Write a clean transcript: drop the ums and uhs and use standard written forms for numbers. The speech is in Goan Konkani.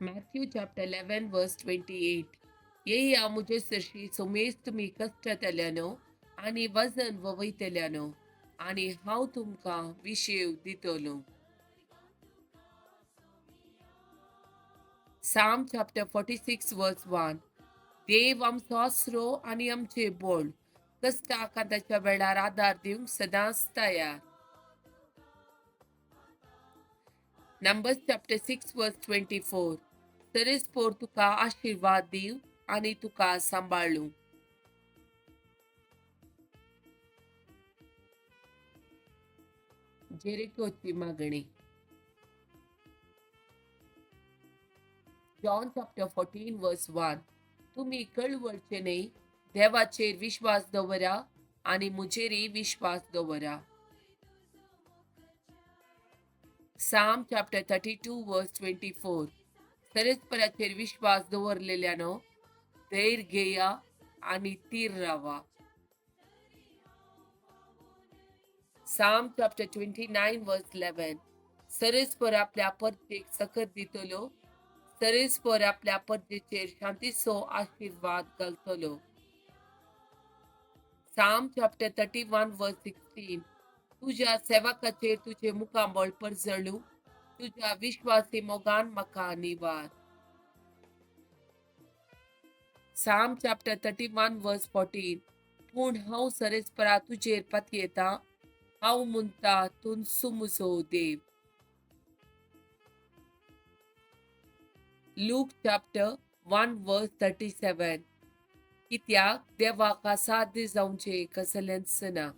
Matthew chapter 11 verse 28. येया म्हजे सरशी सोमेस तुमी कश्टतल्यानो आनी वजन ववयतल्यानो आनी हांव तुमकां विशेव दितलो. Psalm chapter 46 verse 1. देव आमचो आसरो आनी आमचें बळ, कश्टा वेळार आदार दिवंक सदांच तयार. Numbers chapter 6 verse 24. सरेस्पोर तुका आशिर्वाद दिव आनी तुका सांबाळूं. जेरिकोची मागणी. John chapter 14 verse 1. तुमी कळवळचे न्हय, देवाचेर विश्वास दवरा आनी म्हजेरय विश्वास दवरा. Psalm chapter 32 verse 24. सरेस्पराचेर विश्वास दवरलेल्यानो धैर्य घेया आनी तीर रावा. Psalm chapter 29 verse 11. सरेस्पर आपल्या परतेक सकत दितलो, सरेस्पर आपल्या परतेचेर शांतीचो आशिर्वाद घालतलो. Psalm chapter 31 verse 16. तुज्या सेवकाचेर तुजें मुखामळ परजळू, तुज्या विश्वासी मोगान म्हाका निवार. Psalm chapter 31 verse 14. पूण हांव सरेस्परा तुजेर पातयेता, हांव म्हणटा तूं म्हजो देव. Luke chapter 1 verse 37. कित्याक देवाक असाध्य जावचें कसलेंच ना.